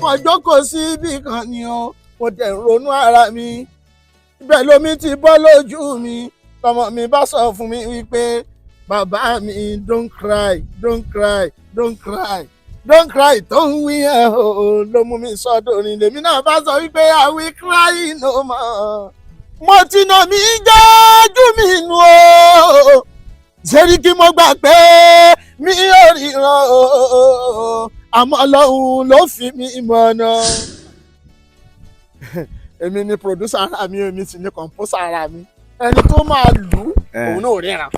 Kàn jókòó sí ibì kan ni o, mo dẹ̀ ń ronú ara mi. Ibẹ̀ lomi ti bọ́ lójú mi. Tọmọ mi bá sọ fún mi wípé, "Bàbá mi, don't cry, don't cry, don't cry, don't cry." Tó ń wí ẹ̀ o ló mú mi sọ́dọ̀ orin. Lèmi náà bá sọ wípé, "I will cry no more." Mo ti nà mí jájú mi nù o, Sẹ́ríkì. Mo gbà pé mi ò ríran o, àmọ́ Ọlọ́run ló fi mí mọ̀nà. Èmi ni producer ara mi, èmi sì ni composer ara mi. Ẹni tó máa lù ú, òun náà ò ríran.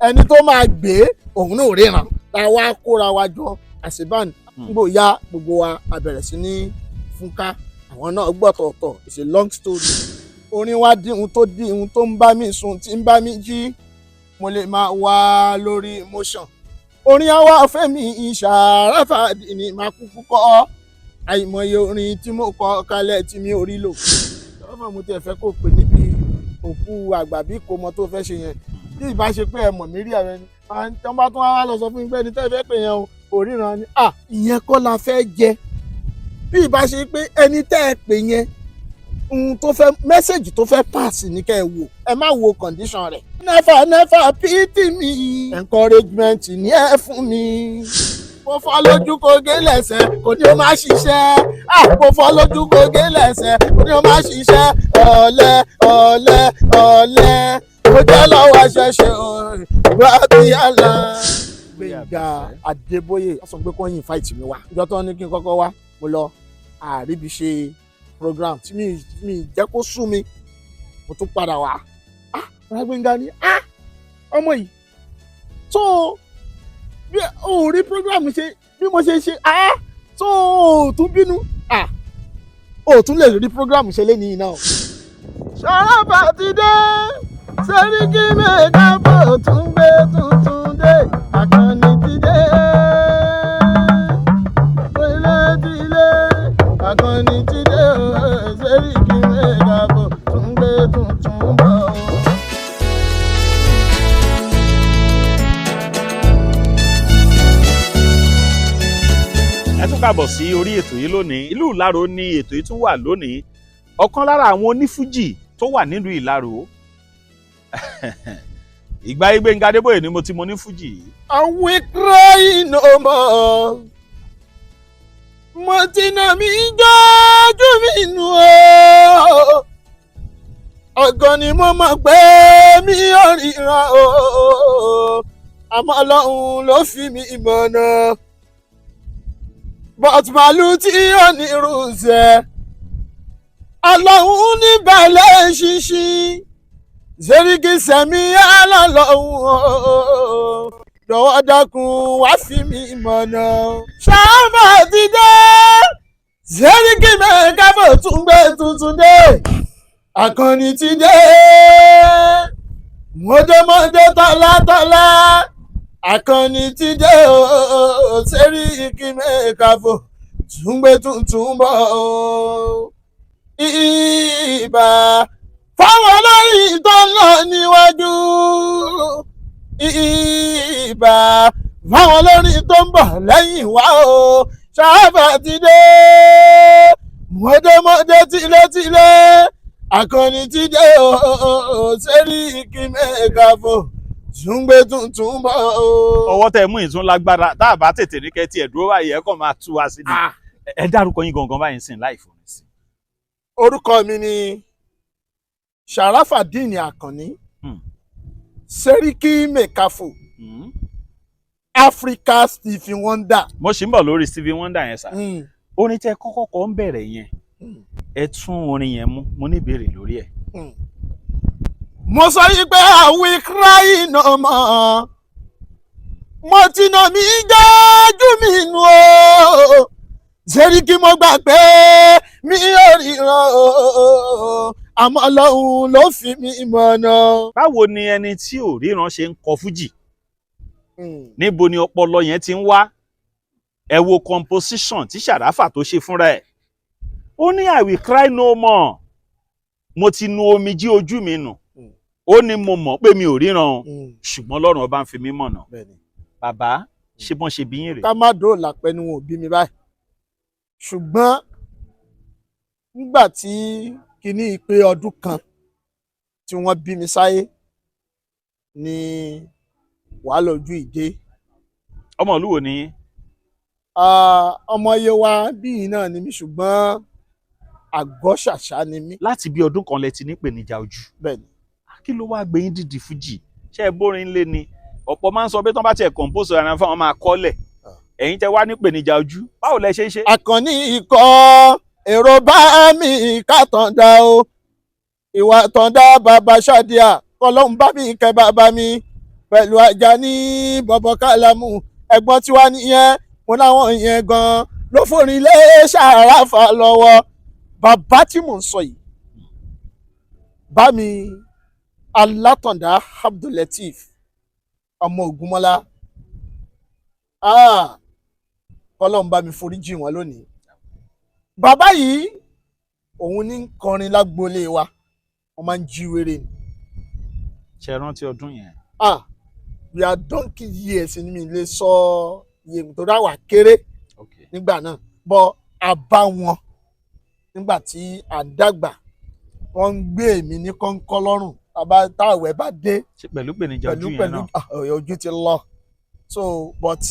Ẹni tó máa gbé, òun náà ò ríran. Tá a wá kóra wa jọ àṣìbàn nígbò ya, gbogbo wa a bẹ̀rẹ̀ sí ní fúnká. Àwọn náà gbọ́tọ̀ọ̀tọ̀. It's a long story. Orin wa di ohun tó di ohun tó ń bá mi sùn, tí ń bá mi jí. Mo lè máa wá lórí emotion, orin àwa fẹ́mi ìṣàràfà ni màá kúkú kọ́. Àìmọye orin tí mo kọ kalẹ̀ tí mi ò rí lò. Ọmọ mo tiẹ̀ fẹ́ kó pè níbi òkú àgbà bí kò mọ tó fẹ́ ṣe yẹn. Bí ìbá ṣe pé ẹ mọ̀ mí rí, ẹ̀rọ ni tí wọ́n bá tún wá lọ sọ fún mi pé ẹni tẹ́ fẹ́ pè yẹn o kò ríran ni, à ìyẹn kọ́ la fẹ́ jẹ. Bí ìbá ṣe pé ẹni tẹ́ ẹ pè yẹn, ohun tó fẹ́, message tó fẹ́ pass ní kẹ́ ẹ wò, ẹ má wo condition rẹ̀. Never, never pity me, encouragement ní ẹ fún mi. Mo fọ́ lójú kò gé lẹ́sẹ̀, kò ní o máa ṣiṣẹ́. Mo fọ́ lójú kò gé lẹ́sẹ̀, kò ní o máa ṣiṣẹ́. Ọ̀lẹ, ọ̀lẹ, ọ̀lẹ mo jẹ́ lọ́wọ́ ṣẹ̀ṣẹ̀ bábí àlá. Gbẹ̀ngà Adébóyè sọ pé kó invite mi wá. Ìjọ tó ní kí n kọ́kọ́ wá, mo lọ àríbi ṣe program tí mi jẹ́ kó sú mi. Mo tún padà wá. Ah, Gbẹ̀ngà ni, ah, ọmọ yìí tó bí o rí program ṣe bí mo ṣe ṣe, ah, tó o tún bínú, ah, o tún lè rí program ṣe lé nìyí náà. Ṣàràfà ti dé, Sẹ́ríkì Mẹ́gàbọ̀ tún gbé tuntun dé, Àkànní ti dé. Ilé ti lé, Àkànní ti dé, Sẹ́ríkì Mẹ́gàbọ̀ tún gbé tuntun bọ̀. Ẹ tún káàbọ̀ sí orí ètò yìí lónìí. Ìlú Ìlaró ni ètò yìí tún wà lónìí. Ọ̀kan lára àwọn onífújì tó wà nílùú Ìlaró, ìgbà ayé Gbénga Adébóyè ni mo ti mọ onífújì yìí. I will cry no more. Mo ti nà mí jọ́jú mi nù o. Ọ̀gàn ni mo mọ̀ pé mi ò ríran o. Àmọ́ Ọlọ́run ló fi mi mọ̀nà. But màálù tí ò ní irúṣẹ́. Ọlọ́run ní balẹ̀ ṣinṣin. Sẹ́ríkì sẹ́mi alọ́lọ́hún o, jọ̀wọ́ dákun wá fi mi mọ̀nà. Ṣáàmà ti dé, Sẹ́ríkì Mẹ́kábọ̀ tún gbé tuntun dé, Àkànní ti dé. Mọ́démọ́dé, tọ́látọ́lá, Àkànní ti dé o. Sẹ́ríkì Mẹ́kábọ̀ tún gbé tuntun bọ̀ o. Ìbà fáwọn olóyìn tó ń lọ níwájú, ìbà fáwọn olórin tó ń bọ̀ lẹ́yìn wá o. Ṣáfà ti dé, mọ́démọ́dé, tílétílé, Àkànní ti dé o. Sẹ́ríkì Mẹ́gàfò tún gbé tuntun bọ̀ o. Ọwọ́ tẹ mú ìtún lágbára. Tá a bá tètè ní kẹ́tì ẹ̀ dúró báyìí, ẹ kàn máa tú wa sí ni. Ẹ dárúkọ yín gangan báyìí sìn láì fòrò sí. Orúkọ mi ni Sharafadeen Àkànní, Sẹ́ríkì Mẹ́kàfò, Africa Stevie Wonder. Mo ṣì ń bọ̀ lórí Stevie Wonder yẹn sà. Orin tẹ kọ́kọ́ kọ ń bẹ̀rẹ̀ yẹn, ẹ tún orin yẹn mú. Mo ní ìbéèrè lórí ẹ̀. Mo sọ yìí pé, "I will cry no more." Mo ti nà mí jájú mi nù o. Sẹ́ríkì, mo gbà pé mi ò ríran o, àmọ́ Ọlọ́run ló fi mí mọ̀nà. Báwo ni ẹni tí ò ríran ṣe ń kọ fújì? Níbo ni ọpọlọ yẹn ti ń wá? Ẹ wo composition tí Ṣàráfà tó ṣe fúnra ẹ̀. Ó ní, "I will cry no more, mo ti nu omijé ojú mi nù." Ó ní mo mọ̀ pé mi ò ríran o, ṣùgbọ́n Ọlọ́run ọba ń fi mí mọ̀nà. Bàbá, ṣé bọ́n ṣe bí yín rè? Ká má dóòlà pẹ́ ni wọn ò bí mi báyìí. Ṣùgbọ́n nígbà tí kinní pé ọdún kan tí wọ́n bí mi sáyé ni wàhálà ojú ìdé. Ọmọ ìlú wo ni yín? Ọmọ Yewa bíi náà ni mí, ṣùgbọ́n Àgọ́ Ṣàṣà ni mí. Láti bí ọdún kan lẹ ti ní ìpèníjà ojú? Bẹ́ẹ̀ ni. Kí ló wáá gbé yín dìdí fújì? Ṣé ẹ bórin lé ni? Ọ̀pọ̀ máa ń sọ pé tí wọ́n bá tiẹ̀ compose ara fún wọn máa kọ́lẹ̀. Ẹ̀yin tẹ wá ní ìpèníjà ojú, báwo lẹ ṣe ń ṣe? Àkànní ikọ̀ èrò bá mi kàtàndá o, ìwà tàndá bàbá ṣáàdìà, kọlọ́hún bá mi kẹ́ bàbá mi pẹ̀lú Àjàní bọ̀bọ̀ kálámù, ẹ̀gbọ́n tiwa nìyẹn. Mo láwọn yẹn gan-an ló forin lé Ṣàràfà lọ́wọ́. Bàbá tí mò ń sọ yìí, bá mi Alátàndá Abdulateef ọmọ Ògúnmọ́lá, kọlọ́hún bá mi foríjì wọn lónìí. Bàbá yìí, òun ní ń kọrin lágboolé wa, wọ́n máa ń jí wéré ni. Ṣe rántí ọdún yẹn? Ah, we are donkey years ni, mi lè sọ iye nítorí àwa kéré nígbà náà, bọ́ a bá wọn nígbà tí à ń dàgbà, wọ́n ń gbé èmi ní kọ́ńkọ́ lọ́rùn bàbá táwẹ̀ bá dé. Ṣe pẹ̀lú ìpèníjà Pẹ̀lú ojú yẹn pẹ̀lú náà? Ah, ojú ti lọ. So but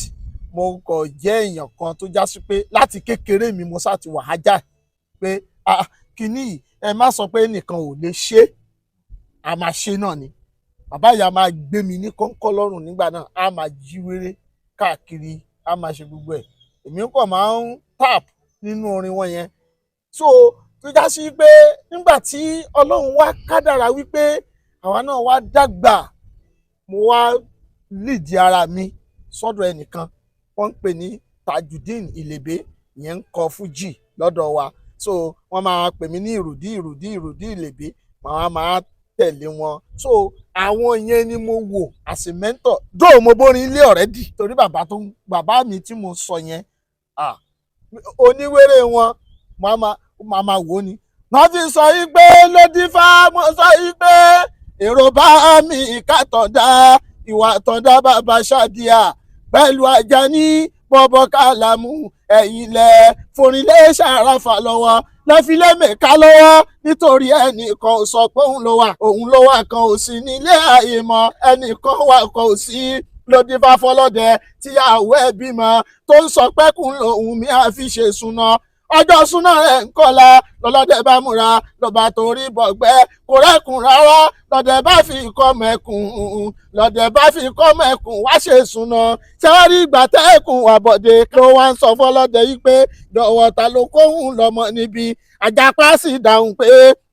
mo kàn jẹ́ èèyàn kan tó já sí pé láti kékeré mi mo sá ti wà ájà pé ah, kínní yìí, ẹ má sọ pé nìkan ò lè ṣe é, a máa ṣe náà ni. Bàbá ìyá máa gbé mi ní kọ́ńkọ́ lọ́rùn nígbà náà, a máa jí wéré káàkiri, a máa ṣe gbogbo ẹ̀, èmi kàn máa ń tap nínú orin wọn yẹn. So tó já sí pé nígbà tí Ọlọ́run wá kádàrá wípé àwa náà wá dàgbà, mo wá lídìí ara mi sọ́dọ̀ ẹnìkan wọ́n ń pè ní Tajudeen Ìlèbé, ìyẹn ń kọ fújì lọ́dọ̀ wa. So wọ́n máa pè mí ní Ìrùdí, Ìrùdí, Ìrùdí Ìlèbé, màá máa tẹ̀lé wọn. So àwọn yẹn ni mo wò as a mentor, though mo bórin ilé already, torí bàbá tó ń bàbá mi tí mo sọ yẹn, ah, oníwèrè wọn, màá máa wò ó ni. Wọ́n fi sọ yí pé lódìfá, mo sọ yí pé èrò bá mi kàtọ̀dá, ìwà tọ̀dá bàbá ṣáàdìyà pẹ̀lú Àjàní bọ́bọ́ kálámù, ẹ̀yìn lẹ̀ forinlé Ṣàràfà lọ́wọ́, lẹ́fílẹ̀ mẹ́ka lọ́wọ́, nítorí ẹnìkan ò sọ pé òun ló wà, òun ló wà kan ò sí nílé ayé mọ́, ẹnìkan wà kan ò sí. Lódìfá fọlọ́dẹ tíyàwó ẹ̀ bímọ tó ń sọ pé kùn lòun mi àfi ṣe súná, ọjọ́ súná rẹ̀ ń kọ́la, lọ́lọ́dẹ bá múra lọ́ba torí bọ̀gbẹ́ kò rẹ́kùn rárá, lọ́dẹ bá fi kọ́ mẹ́kùn, lọ́dẹ bá fi kọ́ mẹ́kùn wá ṣe súná. Ṣé wàá rí ìgbà tẹ́kùn àbọ̀dé ló wá ń sọ fọlọ́dẹ yìí pé jọ̀wọ́, ta ló kóhùn lọ́mọ níbi? Àjàpá sì dáhùn pé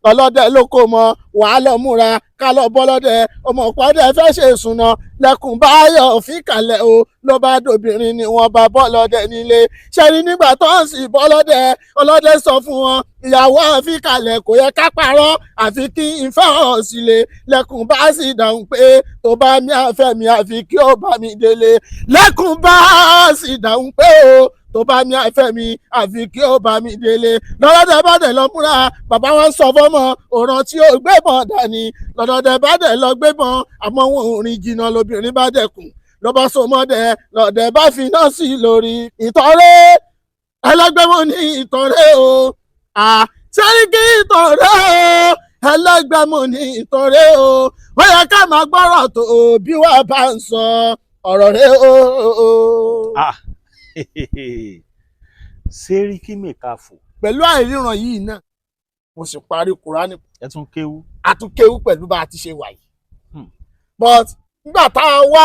ọlọ́dẹ ló kó mọ, wàá lọ múra ká lọ bọ́lọ́dẹ, ọmọ pọ́dẹ fẹ́ ṣe ìsúná. Lẹ́kùn báyọ̀ fíkàlẹ̀ o, ló bá dòbìnrin ni wọ́n bá bọ́lọ́dẹ nílé. Ṣẹ́rí nígbà tó ń sì bọ́lọ́dẹ, ọlọ́dẹ sọ fún wọn, ìyàwó àfikàlẹ̀ kò yẹ ká parọ́, àfi kí n fẹ́ ọ̀ sílé. Lẹ́kùn bá sì dáhùn pé tó bá mi àfẹ́ mi, àfi kí ó bá mi délé. Lẹ́kùn bá sì dáhùn pé o tó bá mi àfẹ́ mi, àfi kí ó bá mi délé. Lọ́lọ́dẹ bá dẹ̀ lọ múra, bàbá wọn sọ fọ́mọ òràn tí ó gbébọn dání, lọ́lọ́dẹ bá dẹ̀ lọ gbébọn, àmọ́ wọn ò rìn jìnnà, lóbìnrin bá dẹkùn ló bá so mọ́dẹ, lọ́dẹ bá fi iná sí lórí. Ìtọ́rẹ́ ẹlẹ́gbẹ́ wọn ní ìtọ́rẹ́ o, Sẹ́ríkì ìtọ́rẹ́ o, ẹlẹ́gbẹ́ mo ní ìtọ́rẹ́ o, ó yẹ ká máa gbọ́rọ̀ tó bí wàá bá ń sọ ọ̀rọ̀ rẹ o. Ah, Sẹ́ríkì Mẹ́kàfò. Pẹ̀lú àìríran yìí náà, mo sì parí Kùránì. Ẹ tún kéwú. Àtúnkéwú pẹ̀lú bá a ti ṣe wà yìí. But nígbà tá a wá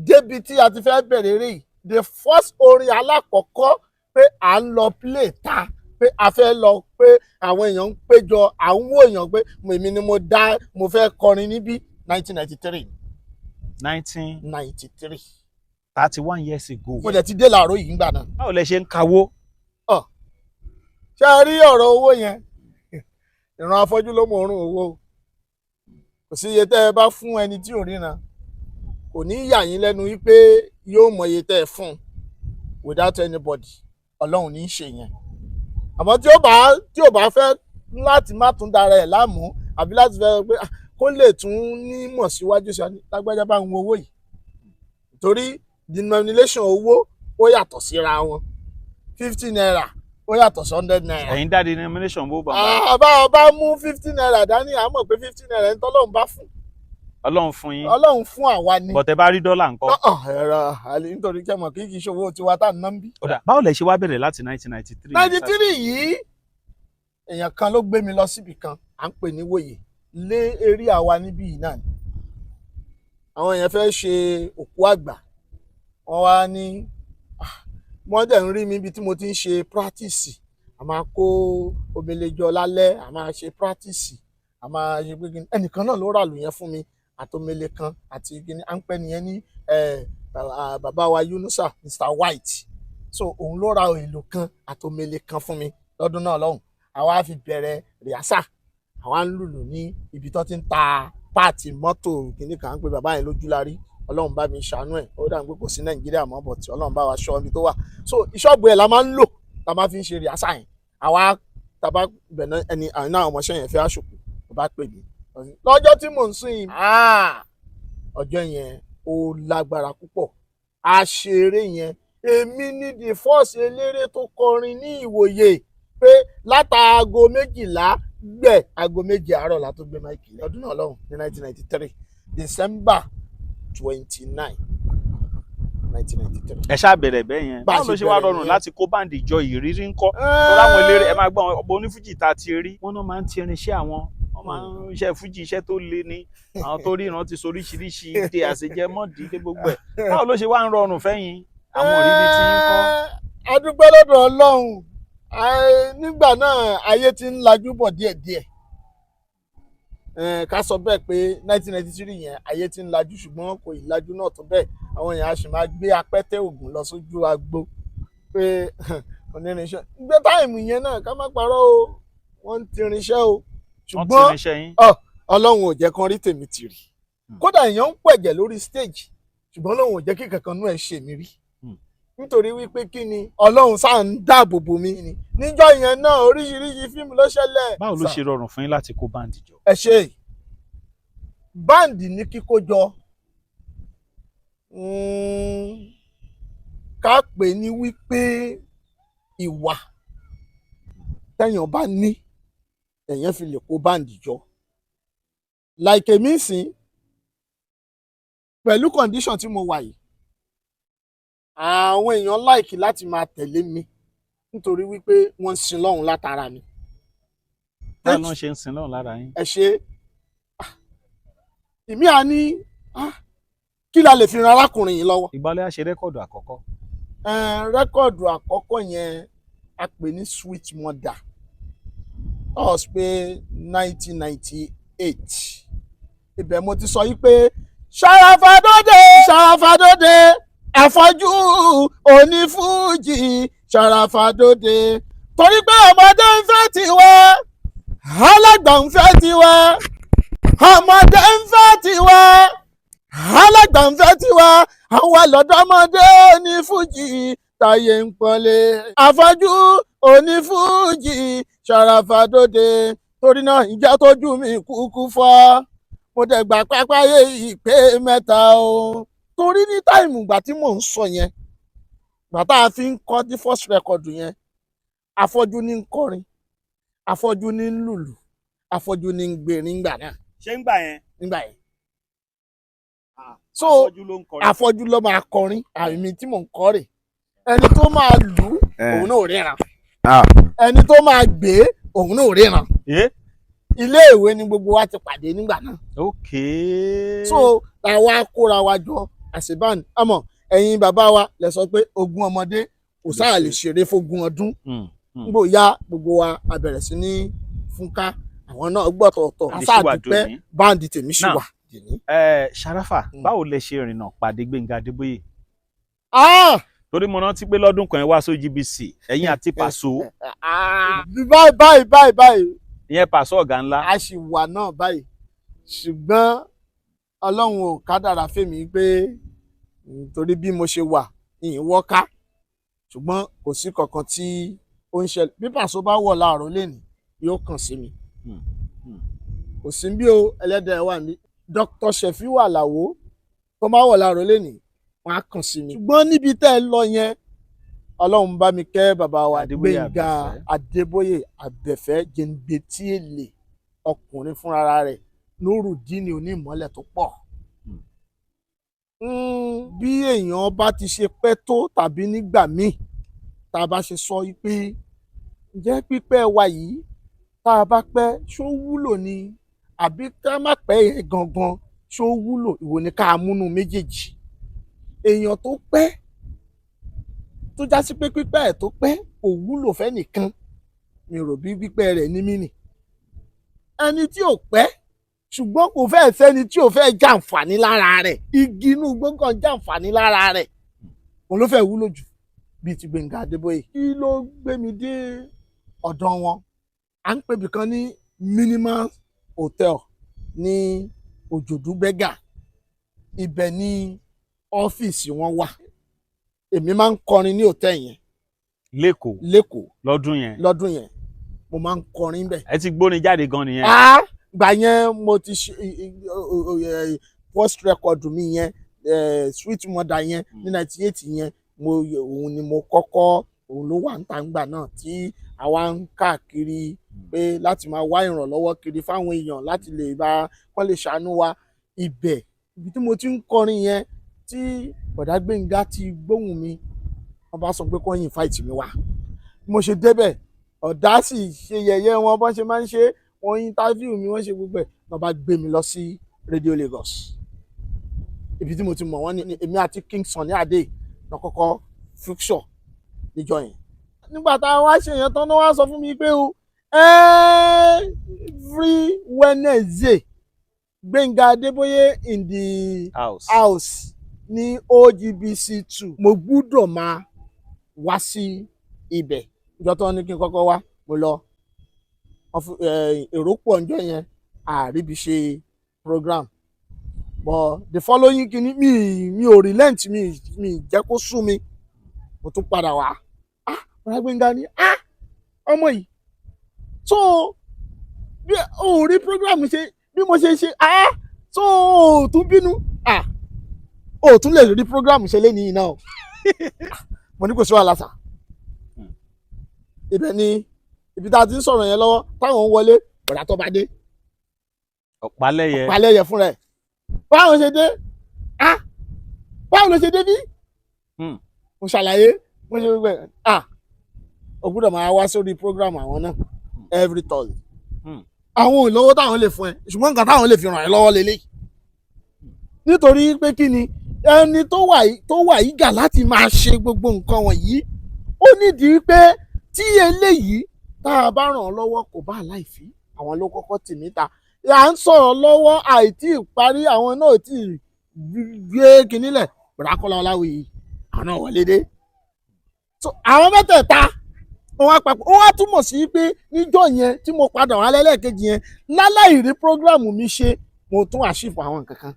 débi tí a ti fẹ́ bẹ̀rẹ̀ eré yìí, the first orin alákọ̀ọ́kọ́ pé à ń lọ play ta, pé a fẹ́ lọ, pé àwọn èèyàn ń péjọ, à ń wò èèyàn pé èmi ni mo dá, mo fẹ́ kọrin níbí, 1993. Nineteen 93. 31 years ago. Mo dẹ̀ ti dé làárọ̀ yìí ńgbà náà. Báwo lẹ ṣe ń kawó? Ṣé ẹ rí ọ̀rọ̀ owó yẹn, ìran afọ́jú ló mọ òórùn owó. Kò sí iye tẹ́ ẹ bá fún ẹni tí ò ríran, kò ní yà yín lẹ́nu wípé yóò mọ iye tẹ́ ẹ fún without anybody. Ọlọ́run ní í ṣe yẹn. Àmọ́ tí ó bá fẹ́ láti má tún dára ẹ̀ láàmú, àbí láti fẹ́ pé ah, kó lè tún nímọ̀ síwájú sí lágbájá bá ń wo owó yìí, torí denomination owó ó yàtọ̀ síra wọn, ₦50. Ó yàtọ̀ sí ₦100. Ẹ̀yin dá denomination bó bàbá. Àbá ọba mú ₦50 dání, à mọ̀ pé ₦50 ń tọ́lọ́run bá fún. Ọlọ́run fún yín. Ọlọ́run fún àwa ni. But ẹ bá rí dọ́là ńkọ́? Ẹ̀rọ àlè, nítorí kẹ́ mọ̀ kí kì í ṣòwò tiwa tá à ń ná ń bí. Ó dà, báwo lẹ ṣe wá bẹ̀rẹ̀ láti 1993? 93 yìí, èèyàn kan ló gbé mi lọ síbì kan à ń pè ní Wòye lé eré àwa níbí yìí náà ni. Àwọn èèyàn fẹ́ ṣe òkú àgbà, wọ́n wá ní wọ́n dẹ̀ ń rí mi ibi tí mo ti ń ṣe practice. A máa kó omele jọ lálẹ́, a máa ṣe practice, a máa ṣe pé kíni. Ẹnìkan náà ló rà lù yẹn fún mi àtòmele kan àti kíni. À ń pẹ́ nìyẹn ní bàbá wa Yunusa, Mr White. So òun ló ra èlò kan àtòmele kan fún mi lọ́dún náà lọ́hùn. Àwa fi bẹ̀rẹ̀ rehearsal, àwa ń lùlù ní ibi tó ti ń ta part mọ́tò kìíní kan. À ń pè bàbá yẹn lójúlárí. Ọlọ́run bá mi ṣàánú ẹ̀, ó dà ń pé kò sí Nàìjíríà mọ́, but Ọlọ́run bá wa ṣọ́ ibi tó wà. So ìṣọ́ọ̀bù ẹ̀ la máa ń lò la máa fi ń ṣe rehearsal yẹn. Àwa tàbá ibẹ̀ náà, ẹni àwọn náà ọmọọṣẹ́ yẹn fẹ́ àṣòkò, ó bá pè mí lọ́jọ́ tí mò ń sìn yìí. Ọjọ́ yẹn ó lágbára púpọ̀. A ṣe eré yẹn, èmi ní the first eléré tó kọrin ní Ìwòye pé látàago 12 gbẹ̀ aago 7 àárọ̀ la tó gbé mic ọdún náà lọ́hùn ní 1993, December 29, 1993. Ẹ ṣáà bẹ̀rẹ̀ bẹ́ẹ̀ yẹn. Bá a Báwo ló ṣe ṣe wá bẹ̀rẹ̀ rọrùn nìyẹn. láti kó band jọ? Ìrírí ńkọ́? Tọ́lá àwọn eléré, ẹ máa gbọ́ àwọn ọ̀pọ̀ onífújì tá a ti rí, wọ́n náà máa ń ti irinṣẹ́ àwọn, wọ́n máa ń iṣẹ́ fújì, iṣẹ́ tó le ni. Àwọn tó ríran ti soríṣiríṣi dé àṣejẹmọ́dì dé gbogbo ẹ̀. Báwo ló ṣe wá ń rọrùn fẹ́yìn? Àwọn ìrírí tí ń kọ́? A dúpẹ́ lọ́dọ̀ Ọlọ́run. Nígbà náà ayé ti ń lajú bọ̀ díẹ̀díẹ̀. Ká sọ bẹ́ẹ̀ pé 1993 yẹn, ayé ti ń lajú, ṣùgbọ́n kò ì lajú náà tó bẹ́ẹ̀. Àwọn èèyàn á sì máa gbé apẹ́tẹ́ ògùn lọ sójú agbo pé onírinṣẹ́ gbé. Time yẹn náà, ká má parọ́ o, wọ́n ń tirinṣẹ́ o. Wọ́n ti Ṣùgbọ́n irinṣẹ́ yín. Ọlọ́run ò jẹ́ kán rí tèmi tì rí. Kódà èèyàn ń pẹ̀jẹ̀ lórí stage, ṣùgbọ́n Ọlọ́run ò jẹ́ kí kankan nú ẹ̀ ṣe mí rí, nítorí wípé kí ni, Ọlọ́run sáà ń dáàbò bò mí ni. Níjọ́ yẹn náà, oríṣiríṣi fíìmù ló ṣẹlẹ̀. Báwo ló ṣe rọrùn fún yín láti kó band jọ? Ẹ ṣe band ní kíkó jọ, ká pè ní wípé ìwà tẹ̀yàn bá ní, èèyàn fi lè kó band jọ. Like èmi sìn, pẹ̀lú condition tí mo wà yìí, àwọn èèyàn like láti máa tẹ̀lé mi nítorí wípé wọ́n ń sin lọ́hùn látara mi. Báwo ló ń ṣe ń sin lọ́run lára yín? Ẹ ṣe ìmí à ní kí la lè fi ran arákùnrin yìí lọ́wọ́. Ìgbàlẹ́ àṣẹ record àkọ́kọ́? Record àkọ́kọ́ yẹn, a pè ní Sweet Mother. That was pé 1998. Ibẹ̀ mo ti sọ yí pé ṣàràfàdóde, ṣàràfàdóde, àfọ́jú onífújì, ṣàràfàdóde, torí pé ọmọdé ń fẹ́ tiwa, alàgbà ń fẹ́ tiwa, ọmọdé ń fẹ́ tiwa, alàgbà ń fẹ́ tiwa, àwa lọ́dọ́mọdé onífújì táyé ń pọ́nlé, àfọ́jú onífújì, ṣàràfàdóde. Torí náà, ìjà tójú mi kúkú fọ́, mo dẹ̀ gbà pápáyé ìpè mẹ́ta o. Torí ní time ìgbà tí mò ń sọ yẹn, ìgbà tá a fi ń kọ́ the first record yẹn, afọ́jú ní ń kọrin, afọ́jú ní ń lùlù, afọ́jú ní ń gbè nígbà náà. Ṣé ń gbà yẹn? Nígbà yẹn. So Afọ́jú ló ń kọrin? Afọ́jú ló máa kọrin. Àmì tí mò ń kọ́ rè, ẹni tó máa lù ú, òun náà ò ríran. Ẹni tó máa gbé, òun náà ò ríran. Ilé ìwé ni gbogbo wa ti pàdé nígbà náà. So làwa kóra wa jọ as a band. Àmọ́ ẹ̀yin bàbá wa lẹ sọ pé ogún ọmọdé kò sáà lè ṣeré fógún ọdún. Nígbò ya gbogbo wa a bẹ̀rẹ̀ sí ní fúnká, àwọn náà gbọ́tọ̀ọ̀tọ̀. Band ṣì wà Aṣáàdúpẹ́, dòní. Band tèmi ṣì Now, wà dòní. Sharafa, báwo lẹ ṣe rìnnà pàdé Gbẹ́ngà Adébóyè? Ah! Torí mo rántí pé lọ́dún kan ẹ wá sójú GBC, ẹ̀yin àti Pàṣọ. Ah! Báyìí báyìí báyìí báyìí. Ìyẹn Pàṣọ ọ̀gá ńlá. A sì wà náà báyìí, ṣùgbọ́n Ọlọ́run ò kádàrá fèmí pé torí bí mo ṣe wà ìyìn wọ́ká, ṣùgbọ́n kò sí kankan tí ó ń ṣẹlẹ̀. Bí Pàṣọ bá wọ̀ láàárọ̀ lẹ́nìí, yóò kàn sí mi. Kò sí bí o, ẹlẹ́dàá wà ní Dr. Shefiu Alao tó bá wọ̀ láàárọ̀ lẹ́nìí, wọ́n á kàn sí mi. Ṣùgbọ́n níbi tẹ́ ẹ lọ yẹn, Ọlọ́run bá mi kẹ́ bàbá wa Adébóyè Gbénga Àbẹ̀fẹ́. Adébóyè Àbẹ̀fẹ́, jẹ̀ǹgbẹ̀tì èlé ọkùnrin fúnra rẹ̀, Nurudeen onímọ̀lẹ̀ tó pọ̀. Bí èèyàn bá ti ṣe pẹ́ tó tàbí nígbà míì tá a bá ṣe sọ pé ǹjẹ́ pípẹ́ wa yìí, tá a bá pẹ́, ṣó wúlò ni, àbí ká má pẹ́ yẹn gangan ṣó wúlò? Ìwò ni ká múnú méjèèjì. Èèyàn tó pẹ́, tó já sí pé pípẹ́ ẹ̀ tó pẹ́ kò wúlò fẹ́nìkan, mi rò bí pípẹ́ rẹ̀ ní mí nì. Ẹni tí ò pẹ́ ṣùgbọ́n kò fẹ́ sẹ́ni tí ò fẹ́ jàǹfààní lára rẹ̀, igi inú gbọ́ngàn jàǹfààní lára rẹ̀, òun ló fẹ́ wúlò jù, bíi ti Gbẹ̀ngà Adébóyè. Kí ló gbé mi dé ọ̀dọ̀ wọn? À ń pè bìkan ní Minimal Hotel ní Òjòdú Bẹ́gà. Ibẹ̀ ní ọ́fíìsì wọn wà. Èmi máa ń kọrin ní hòtẹ́ẹ̀ yẹn. Lẹ́kọ̀ọ́? Lẹ́kọ̀ọ́. Lọ́dún yẹn? Lọ́dún yẹn, mo máa ń kọrin bẹ̀. Ẹ ti gbórin jáde gan nìyẹn. Ah, gbà yẹn mo ti ṣe first record mi yẹn, Sweet Mother yẹn, ní 98 yẹn. Mo òun ni mo kọ́kọ́, òun ló wà ń ta ńgbà náà tí àwa ń káàkiri pé láti máa wá ìrànlọ́wọ́ kiri fáwọn èèyàn láti lè bá kọ́ lè ṣàánú wa. Ibẹ̀ ibi tí mo ti ń kọrin yẹn tí bọ̀dá Gbénga ti gbóhùn mi, wọ́n bá sọ pé kó invite mi wá. Bí mo ṣe débẹ̀, ọ̀dà sì ṣe yẹ̀yẹ́ wọn bọ́n ṣe máa ń ṣe. Wọ́n interview mi, wọ́n ṣe gbogbo ẹ̀, wọ́n bá gbé mi lọ sí Radio Lagos, ibi tí mo ti mọ̀ wọ́n ní èmi àti King Sunny Adé lọ kọ́kọ́ feature níjọ́ yẹn. Nígbà tá a wá ṣe yẹn tán, náà wá sọ fún mi pé o, every Wednesday, Gbénga Adébóyè in the house. House ní OGBC 2, mo gbúdọ̀ máa wá sí ibẹ̀. Ìjọ tó ní kí n kọ́kọ́ wá, mo lọ. Wọ́n èrò pọ̀ níjọ́ yẹn, àríbi ṣe program. But the following kìíní, mi ò relent, mi jẹ́ kó sú mi, mo tún padà wá. Ah, Bọ̀dá Gbénga ní, ah, ọmọ yìí, so bí o ò rí program ṣe bí mo ṣe ṣe, ah, so o ò tún bínú, ah, o ò tún lè rí program ṣe lẹ́nìí náà o. Mo ní kò sí wàhálà sà. Ibẹ̀ ni ibi tá a ti ń sọ̀rọ̀ yẹn lọ́wọ́ táwọn ń wọlé, bọ̀dá tó bá dé. Ọ̀pálẹ̀yẹ. Ọ̀pálẹ̀yẹ fúnra ẹ̀. Báwo ṣe dé? Ah, báwo ló ṣe dé bí? Mo ṣàlàyé mo ṣe gbogbo ẹ̀. Ah, o gbọ́dọ̀ máa wá sórí program àwọn náà every Thursday. Àwọn ò lówó táwọn lè fún ẹ, ṣùgbọ́n nǹkan táwọn lè fi ràn ẹ́ lọ́wọ́ lélẹ̀, nítorí pé kí ni, ẹni tó wà eager láti máa ṣe gbogbo nǹkan wọ̀nyí, ó nídìí pé tí eléyìí tá a bá ràn án lọ́wọ́, kò bá láìfí. Àwọn ló kọ́kọ́ tì mí ta. À ń sọ̀rọ̀ lọ́wọ́, àìtí ìparí, àwọn náà tí gbé kinní lẹ̀, Bọ̀dá Kọ́lá Ọláwuyì, àwọn náà wọlé dé. So àwọn mẹ́tẹ̀ẹ̀ta wọ́n wá papọ̀. Ó wá túmọ̀ sí pé níjọ́ yẹn tí mo padà wá lẹ́lẹ́kejì yẹn, láláì rí program mi ṣe, mo tún àṣìfò àwọn nǹkan kan.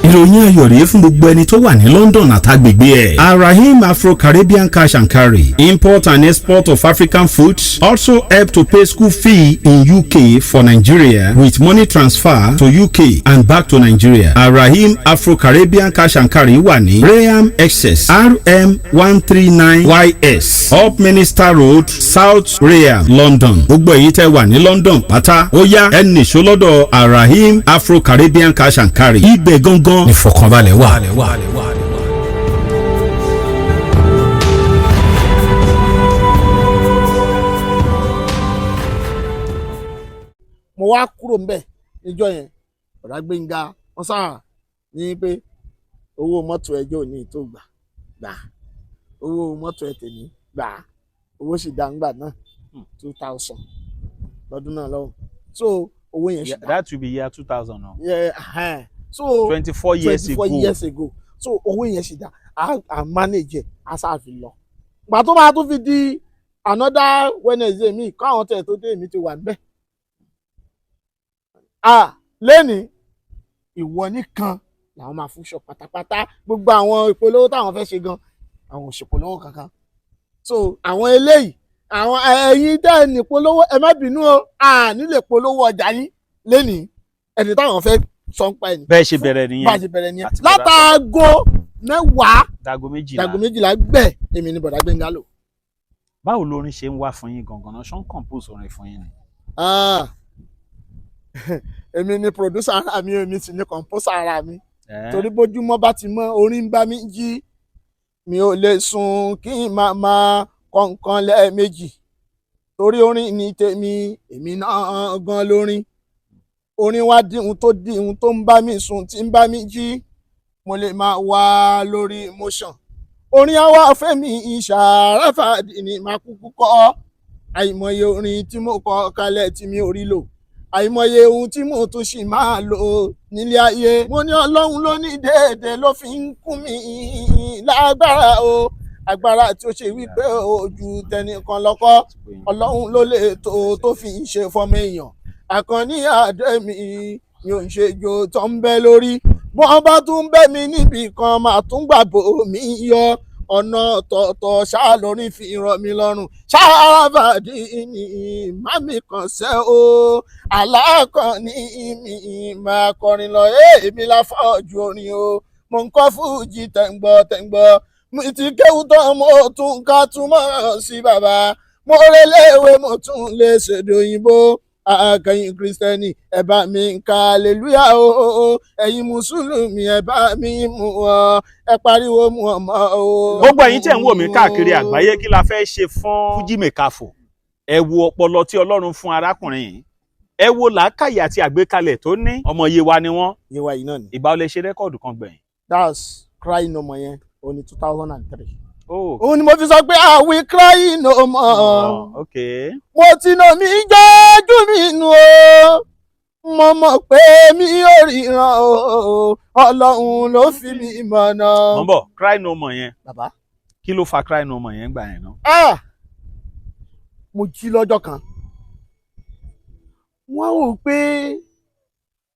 Ìròyìn ayọ̀ rèé fún gbogbo ẹni tó wà ní London àtàgbègbè ẹ̀. Arahim Afro-Caribbean Cash and Carry, import and export of African foods, also help to pay school fee in UK for Nigeria with money transfer to UK and back to Nigeria. Arahim Afro-Caribbean Cash and Carry wà ní Rainham, Essex, RM 139 YS, Upminster Road, South Rainham, London. Gbogbo èyí tẹ́ wà ní London pátá, ó yá, ẹ nìṣó lọ́dọ̀ Arahim Afro-Caribbean Cash and Carry. Ibẹ̀ gangan ìfọ̀kànbalẹ̀ wà. Mo wá kúrò ńbẹ̀ níjọ́ yẹn. Bọ̀dá Gbénga wọ́n sáà ní pé owó mọ́tò ẹjọ́ òní tó gbà gbà, owó mọ́tò ẹ tèmi gbà, owó sì dá ńgbà náà, 2,000 lọ́dún náà lọ́wọ́. So owó yẹn sì Yeah, dá. That will be year 2000 now. Yeah, so 24 years 24 ago. Years ago. So owó yẹn sì dá, a manage ẹ̀, a sáà fi lọ. Gbà tó máa tún fi di another Wednesday mi, káwọn tẹ̀ tó dé, èmi ti wà níbẹ̀. Ah, lẹ́ni ìwọ nìkan làwọn máa fún ṣọ pátápátá. Gbogbo àwọn ìpolówó táwọn fẹ́ ṣe gan, àwọn ò ṣèpolówó kankan. So àwọn eléyìí, àwọn ẹ̀yin tẹ́ ẹ ní polówó, ẹ má bínú o, a ní lè polówó ọjà yín lẹ́nìí. Ẹni táwọn fẹ́ sọ ń pa ẹ̀ ní. Bẹ́ẹ̀ ṣe bẹ̀rẹ̀ Bá a nìyẹn. ṣe bẹ̀rẹ̀ nìyẹn. Àti bọ̀dá. Látàgò 10 Dago 12. Dago 12 gbẹ̀, èmi ni bọ̀dá Gbénga lò. Báwo lorin ṣe ń wá fún yín gangan náà? Ṣé ń compose orin fún yín ni? Ah. Èmi ni producer ara mi, èmi sì ni composer ara mi. Torí bójúmọ́ bá ti mọ́, orin ń bá mi jí. Mi ò lè sùn kí n máa máa kọ nǹkan lẹ́ẹ̀mejì, torí orin ní tèmi, èmi náà gan lórin. Orin wá dìhun tó dìhun tó ń bá mi sùn, tí ń bá mi jí. Mo lè máa wà lórí motion, orin àwa fẹ́mi Ìṣàràfàdì ni màá kúkú kọ́. Àìmọye orin tí mo kọ kalẹ̀ tí mi ò rí lò, àìmọye ohun tí mo tún ṣì máa lò nílé ayé. Mo ní Ọlọ́run ló ní déédéé ló fi ń kún mi lágbára o, agbára tí ó ṣe wípé ojú tẹnìkan lọ́kọ́. Ọlọ́run ló lè tó tó fi ń ṣe fọmọ èèyàn. Àkànní àdé mi mi ò ń ṣe jo tó ń bẹ lórí. Bọ́n bá tún bẹ́ mi níbì kan, máa tún gbàgbọ́ mi yọ ọ̀nà ọ̀tọ̀ọ̀tọ̀ ṣáà lórí fi rọ̀ mí lọ́rùn. Ṣáàbàdì ni màmí kan ṣẹ́ o, aláàkànní mi máa kọrin lọ. Èmi la fọ́jú orin o, mo ń kọ́ fújì tẹ̀ǹgbọ́ tẹ̀ǹgbọ́. Mo ti kéwú tán, mo tún ká túmọ̀ sí bàbá. Mo reléwé, mo tún lè ṣèdè òyìnbó. Àkànyìn Kristẹni, ẹ bá mi ń ka hallelujah o. Ẹ̀yin Mùsùlùmí, ẹ bá mi mú ọ, ẹ pariwo mú ọmọ o. Gbogbo ẹ̀yin tẹ̀ ń wò mí káàkiri àgbáyé, kí la fẹ́ ṣe fún Fuji Mekafo? Ẹ wo ọpọlọ tí Ọlọ́run fún arákùnrin yìí, ẹ wo làákàyè àti àgbékalẹ̀ tó ní. Ọmọ Yewa ni wọ́n. Yewa yìí náà ni. Ìgbà wo lẹ ṣe record kan gbẹ̀yìn? That's Cry No More yẹn, òun ni 2003. Oh. Òun ni mo fi sọ pé I will cry no more. Oh, okay. Mo ti nà mí jẹ́jú mi nù o, mo mọ̀ pé mi ò ríran o, Ọlọ́run ló fi mi mọ̀nà. Mo ń bọ̀. Cry No More yẹn, Bàbá. kí ló fa Cry No More yẹn gbà yẹn náà? Ah! Mo jí lọ́jọ́ kan, wọ́n wò pé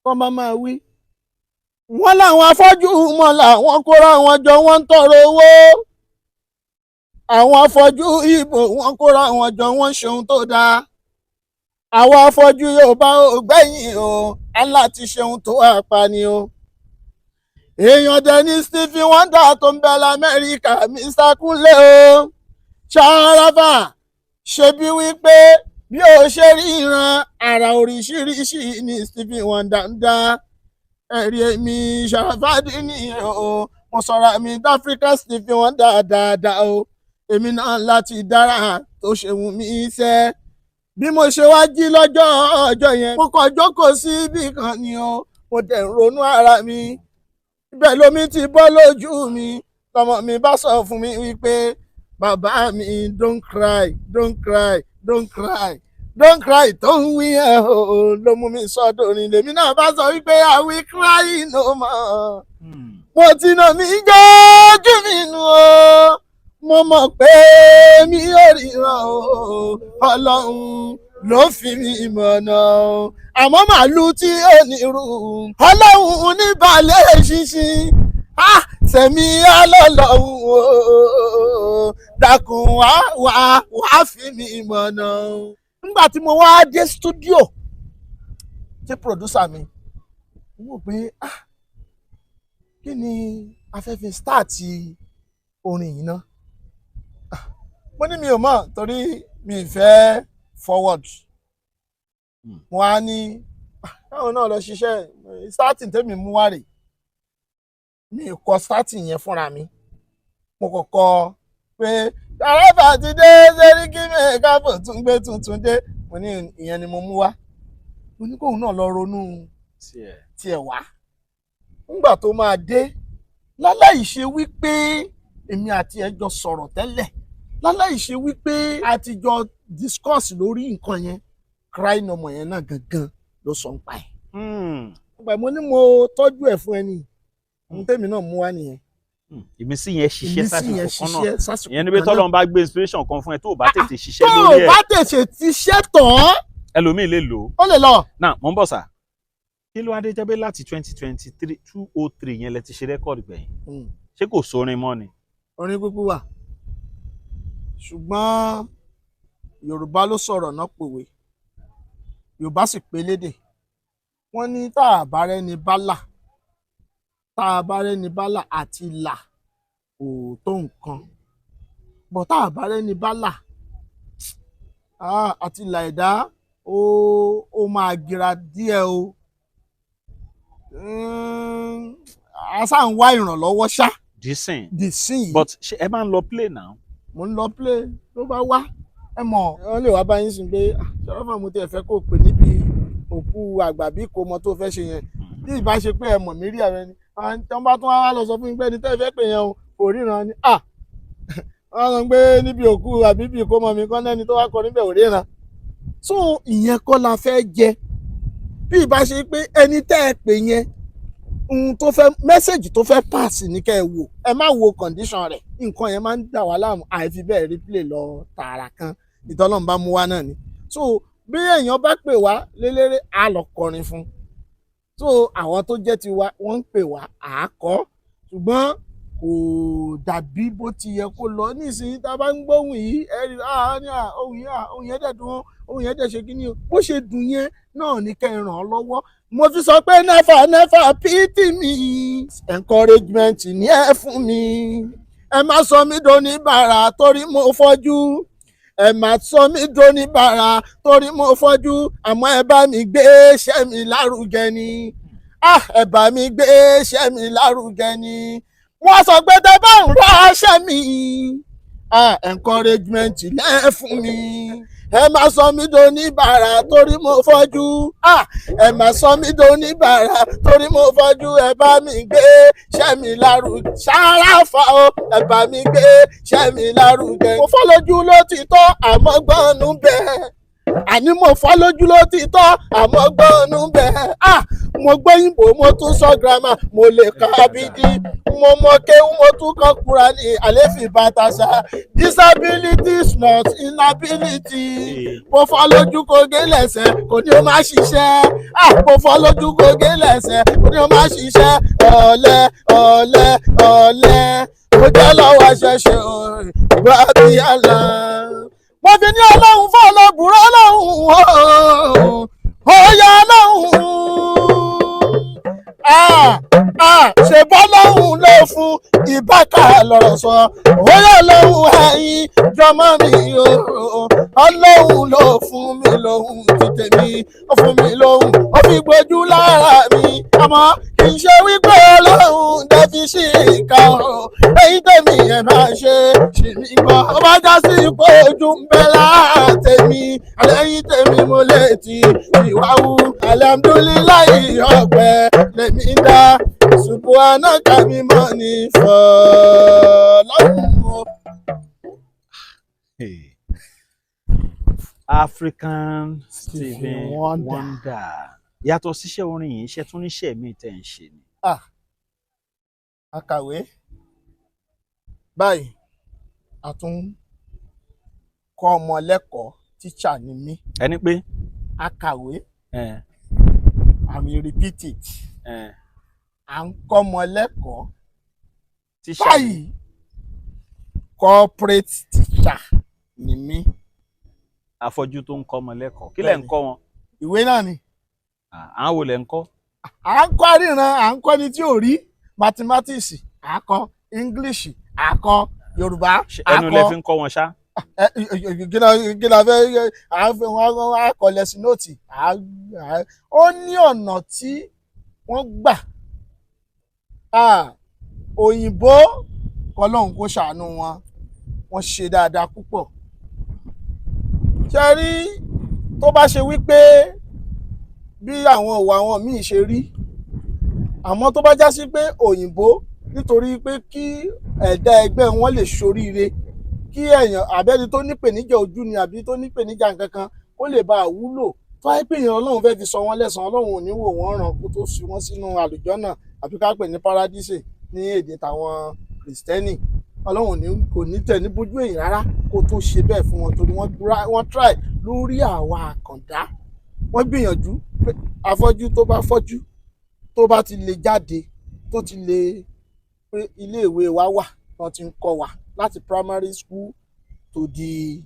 wọ́n máa máa wí, wọ́n láwọn afọ́jú mọ́ làwọn kóra wọn jọ, wọ́n ń tọrọ owó. Àwọn afọ́jú ìbò, wọ́n kóra wọn jọ, wọ́n ń ṣeun tó dáa. Àwọn afọ́jú Yorùbá ò gbẹ̀yìn o, aláti ṣeun tó apani o. Èèyàn dẹ̀ ní Stephen Wonder tó ń bẹ lamẹ́ríkà, Mr Kúnlé o. Ṣàràfà ṣebí wípé bí ó ṣe ríran ara oríṣiríṣi ní Stephen Wonder ń dá. Ẹ̀rí èmi Ṣàràfàdì nìyẹn o, mo sọ̀rọ̀ mi d'Áfíríkà Stephen Wonder dáadáa o. Èmi náà láti dára tó ṣe wù mí iṣẹ́. Bí mo ṣe wá jí lọ́jọ́ ọjọ́ yẹn, mo kàn jókòó sí ibì kan ni o, mo dẹ̀ ń ronú ara mi. Ibẹ̀ lomi ti bọ́ lójú mi, tọmọ mi bá sọ fún mi wípé, "Bàbá mi, don't cry, don't cry, don't cry, don't cry." Tó ń wí ẹ̀ o ló mú mi sọ́dọ̀ orin. Lèmi náà bá sọ wípé I will cry no more. Mo ti nà mí jọ́jú mi nù o, mo mọ̀ pé mi ò ríran o, Ọlọ́run ló fi mi mọ̀nà o. Àmọ́ màálù tí ò ní rú, Ọlọ́run ní balẹ̀ ṣinṣin sẹ̀mí alọ́lọ́run o, dákun wá wá wá fi mi mọ̀nà o. Nígbà tí mo wá dé studio tí producer mi wò pé, ah, kí ni a fẹ́ fi start orin yìí ná? Mo ní mi ò mọ̀, torí mi ì fẹ́ forward. Mo á ní káwọn náà lọ ṣiṣẹ́ starting tẹ́mi mú wá rè. Mi ì kọ starting yẹn fúnra mi, mo kàn kọ pé Ṣàràfà ti dé, Sẹ́ríkì Mẹ́káfò tún gbé tuntun dé. Mo ní ìyẹn ni mo mú wá. Mo ní kóun náà lọ ronú tiẹ̀ wá. Ńgbà tó máa dé, láláì ṣe wípé èmi àti ẹ jọ sọ̀rọ̀ tẹ́lẹ̀, láláì ṣe wípé a ti jọ discuss lórí nǹkan yẹn, Cry No More yẹn náà gangan ló sọ ń pa ẹ̀. Nípa mo ní mo tọ́jú ẹ̀ fún ẹni ohun tèmi náà mú wá nìyẹn. Ìmísí yẹn ṣiṣẹ́ Ìmísí yẹn sásìkò kan náà. ṣiṣẹ́ sásìkò Ìyẹn ni pé kan náà. tọ́lọ́run bá gbé inspiration kan fún ẹ, tó o bá tètè ṣiṣẹ́ Tó o lórí ẹ̀, bá tètè ti ṣe tán, ẹlòmíì lè lò ó. Ó lè lọ. Náà mò ń bọ̀ sà. Kí ló wá dé jẹ́ pé láti 2023, 203 yẹn lẹ ti ṣe record gbẹ̀yìn? Ṣé kò sórin mọ́ ni? Orin kúkú wà, ṣùgbọ́n Yorùbá ló sọ̀rọ̀ náà pòwe, Yorùbá sì pé lédè. Wọ́n ní tá a bá rẹ́ni bá là, tá a bá rẹ́ni bá là àti là kò tó nǹkan, bọ̀ tá a bá rẹ́ni bá là àti là ẹ̀dá ó máa gira díẹ̀ o. A ṣáà ń wá ìrànlọ́wọ́ ṣá. Dísìn. Dìsín yìí. But ṣé ẹ máa ń lọ play now? Mo ń lọ play ló bá wá. Ẹ mọ̀, wọ́n lè wá bá yín sùn pé, "Ah, Ṣàráfà, mo tiẹ̀ fẹ́ kó o pè níbi òkú àgbà bí kò mọ tó fẹ́ ṣe yẹn." Bí ìbá ṣe pé ẹ mọ̀ mí rí ẹ̀rẹ́ ni tí wọ́n bá tún wá lọ sọ fún mi pé ẹni tẹ́ ẹ fẹ́ pè yẹn o kò ríran ni, ah, wọ́n sọ pé níbi òkú àbí bí kò mọ̀ mí kọ́ lẹ́ni tó wá kọ níbẹ̀ ò ríran. So ìyẹn kọ́ la fẹ́ jẹ. Bí ìbá ṣe pé ẹni tẹ́ ẹ pè yẹn, ohun tó fẹ́, message tó fẹ́ pass ní kẹ́ ẹ wò, ẹ má wo condition rẹ̀. Nǹkan yẹn máa ń dà wá láàmú, àìfi bẹ́ẹ̀ rí play lọ tààrà kan, ìtọ́lọ́run bá mú wá náà ni. So bí èèyàn bá pè wá lélẹ́rẹ́, á lọ kọrin fún. So àwọn tó jẹ́ tiwa, wọ́n ń pè wá, à á kọ́, ṣùgbọ́n kò dàbí bó ti yẹ kó lọ. Nísìnyí tá a bá ń gbóhùn yìí, ẹ rí ah ní ah, ohùn yìí, ah, ohùn yẹn dẹ̀ dùn, ohùn yẹn dẹ̀ ṣe kí ni o. Bó ṣe dùn yẹn náà ní kẹ́ ẹ ràn án lọ́wọ́. Mo fi sọ pé never never pity me, encouragement ní ẹ fún mi. Ẹ má sọ mí doni bàrà torí mo fọ́jú, ẹ má sọ mí doni bàrà torí mo fọ́jú, àmọ́ ẹ bá mi gbé iṣẹ́ mi lárugẹ ni. Ah, ẹ bá mi gbé iṣẹ́ mi lárugẹ ni. Wọ́n sọ pé tẹ bá ń ránṣẹ́ mi, ah, encouragement lẹ́ fún mi. Ẹ má sọ mí doni bàrà torí mo fọ́jú. Ah, ẹ má sọ mí doni bàrà torí mo fọ́jú. Ẹ bá mi gbé iṣẹ́ mi lárugẹ. Ṣàráfà o, ẹ bá mi gbé iṣẹ́ mi lárugẹ. Mo fọ́ lójú ló ti tọ́, àmọ́ gbọ́nú bẹ́ẹ̀. Àní mo fọ́ lójú ló ti tọ́, àmọ́ gbọ́nú bẹ́ẹ̀. Ah, mo gbóyìnbó, mo tún sọ grammar, mo lè ka abidi, mo mọ kéwú, mo tún kọ́ Kúránì àléfì bàtàṣà. Disability is not inability. Mo fọ́ lójú kò gé lẹ́sẹ̀, kò ní o máa ṣiṣẹ́. Ah, mo fọ́ lójú kò gé lẹ́sẹ̀, kò ní o máa ṣiṣẹ́. Ọ̀lẹ, ọ̀lẹ, ọ̀lẹ, mo jẹ́ lọ́wọ́ ṣẹ̀ṣẹ̀ gbàbí àlá. Mo fi ní Ọlọ́run fọlọ́bùrọ̀, Ọlọ́run ó yá, Ọlọ́run, ṣe bọ́lọ́hún ló fún ìbáka lọ́rọ̀ sọ. Ó yá lọ́hún, ẹ̀yin jọmọ́ mi o, Ọlọ́hun ló fún mi lóhùn ti tèmi, ó fún mi lóhùn, ó fi gbójú lára mi, àmọ́ kì í ṣe wípé Ọlọ́hun dẹ́fi sí ìka o. Ẹ̀yin tèmi, ẹ̀ máa ṣe ṣì mí gbọ́. Ó bá já sí ipò ojú ń bẹ lára tèmi, àlẹ́yìn tèmi mo lè ti ìwáwú. Alhamdulillahi, ọpẹ́ lèmi ń dá, subhanaka, mímọ́ ní fọlọ́run o. Hey. African Stephen Stephen Wonder. Wonder. Yàtọ̀ síṣẹ́ orin yìí, iṣẹ́ tún níṣẹ́ míì tẹ̀ ń ṣe ni? Ah, akàwé báyìí, a tún kọ́ ọmọ lẹ́kọ̀ọ́, tíṣà ni mí. Ẹni pé? Akàwé. Ẹ. I will repeat it. Ẹ. À ń kọ́ ọmọ lẹ́kọ̀ọ́. Tíṣà. Báyìí, corporate teacher ni mí. Afọ́jú tó ń kọ́ ọmọ lẹ́kọ̀ọ́, kí lẹ̀ ń Bẹ́ẹ̀ni. kọ́ wọn? Ìwé náà ni. Ah, àwọn wo lẹ̀ ń kọ́? À ń kọ́ àríran, à ń kọ́ ẹni tí ò rí, mathematics à ń kọ́, English à ń kọ́, Yorùbá Ṣé à ń ẹnu lẹ kọ́. fi ń kọ́ wọn ṣá? Kí la fẹ́ à ń fi wọn á kọ lesson note. Ó ní ọ̀nà tí wọ́n gbà. Òyìnbó kọlọ́hún kó ṣàánú wọn, wọ́n ṣe dáadáa púpọ̀. Ṣe rí, tó bá ṣe wípé bí àwọn ìwà àwọn míì ṣe rí, àmọ́ tó bá já sí pé òyìnbó, nítorí pé kí ẹ̀dá ẹgbẹ́ wọn lè ṣoríire, kí èèyàn àbẹ́ni tó nípèníjà ojú ni àbí tó nípèníjà nǹkan kan ó lè bá a wúlò, tó wáyé pé èèyàn Ọlọ́run fẹ́ fi sọ wọ́n lẹ́san, Ọlọ́run ò ní wò wọ́n ràn kó tó fi wọ́n sínú àlùjọ́nà, àbí ká pè ní paradíṣe ní èdè tàwọn Kìrìsìtẹ́nì. Ọlọ́run kò ní tẹ̀ ní bójú èèyàn rárá kó tó ṣe bẹ́ẹ̀ fún wọn, torí wọ́n try lórí àwa àkàndá. Wọ́n gbìyànjú pé afọ́jú tó bá fọ́jú, tó bá ti lè jáde, tó ti lè pé iléèwé wa wà, wọ́n ti ń kọ́ wa láti primary school to the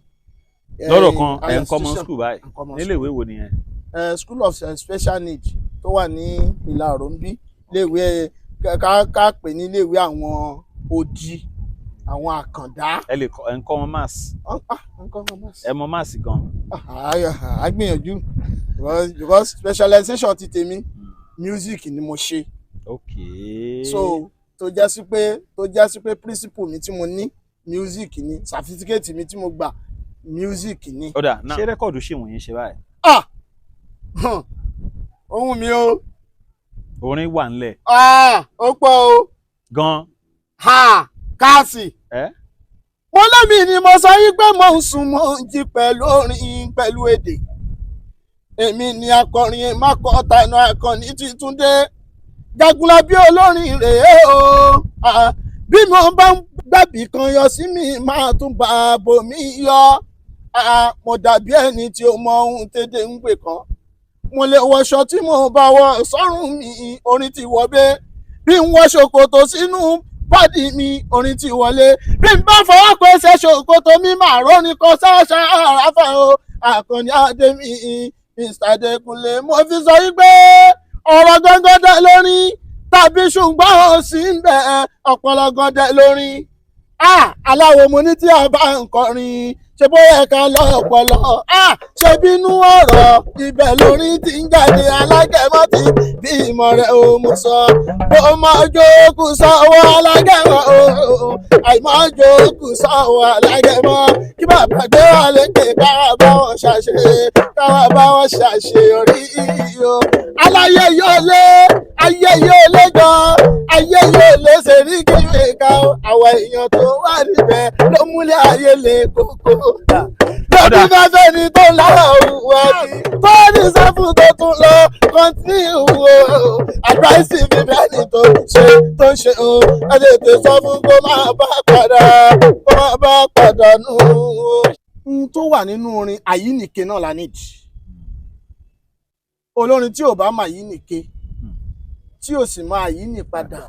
Lọ́rọ̀ kan, ẹ̀ ń kọ́ ọmọ institution. school báyìí? À ń kọ́ ọmọ. Nílé ìwé wo nìyẹn? School of Special Need tó wà ní Ìlàró ń bí, iléèwé ká pè ní iléèwé àwọn odi, àwọn àkàndá. Ẹ lè kọ́, ẹ ń kọ́ wọn maths? Ah, nǹkan kan maths. Ẹ mọ maths gan? Ah, a gbìyànjú because specialization ti tèmi, music ni mo ṣe. So tó jẹ́ sí pé principle mi tí mo ní, music ni. Certificate mi tí mo gbà, music ni. Ó dà náà, ṣé record ṣì wọ̀nyí ṣe báyìí? Ah, ohun mi o. Orin wà ńlẹ̀? Ah, ó pọ̀ o. Gan? Ha, káàsì. Ẹ. Mo lẹ́mìí ni mo sọ yí pé mo ń sùn, mo ń jí pẹ̀lú orin, pẹ̀lú èdè. Èmi ni akọrin mákọ tànà, akọni títún dé, Jagunlabi olórin rèé o. Ah, bí mo bá ń gbàbí kan yọ sí mi, máa tún bá a bò mí yọ. Ah, mo dàbí ẹni tí ó mọ ohun tèdè ń pè kan. Mo lè wọṣọ tí mo bá wọ sọ́rùn mi, orin ti wọ bẹ́ẹ̀. Bí n wọ ṣòkòtò sínú body mi, orin ti wọlé. Bí n bá fọwọ́ pèsè ṣòkòtò mi, máa rórin kọ sáṣà àràfà o. Àkànní Adémi, Mr Adékúnlé, mo fi sọ wípé ọ̀rọ̀ gángan dẹ lórí tàbí ṣùgbọ́n ó sì ń bẹ ọpọlọ gan dẹ lórí. Ah, aláwo, mo ní tí a bá ń kọrin, ṣe bóyá ká lọ́pọlọ. Ah, ṣe bínú ọ̀rọ̀ ibẹ̀ lórí ti ń jáde. Alágẹ̀mọ́ ti bí ìmọ̀ rẹ̀ ò mú sọ bó máa jókòó sọ́wọ́ alágẹ̀mọ́ o, àìmọ́ jókòó sọ́wọ́ alágẹ̀mọ́ kí bàbá gbé wà lékè, káwá bá wọn ṣàṣe, káwá bá wọn ṣàṣeyọrí o. Aláyé yóò lé, ayé yóò lé gan, ayé yóò lé ṣèrí kí ká àwọn èèyàn tó wà níbẹ̀ ló múlẹ̀ ayé lè kókó. Lóbi fẹ́fẹ́ ni tó lára òwò ẹbí tó ní sẹ́fù tó tún lọ continue o. Advice mi bẹ́ẹ̀ ni tó ń ṣe, tó ń ṣe o. Ẹ tètè sọ fún kó máa bá padà, kó máa bá padà nù o. Ohun tó wà nínú orin àyínìke náà la nídìí. Olórin tí ò bá máa yínìke, tí ò sì máa yínì padà,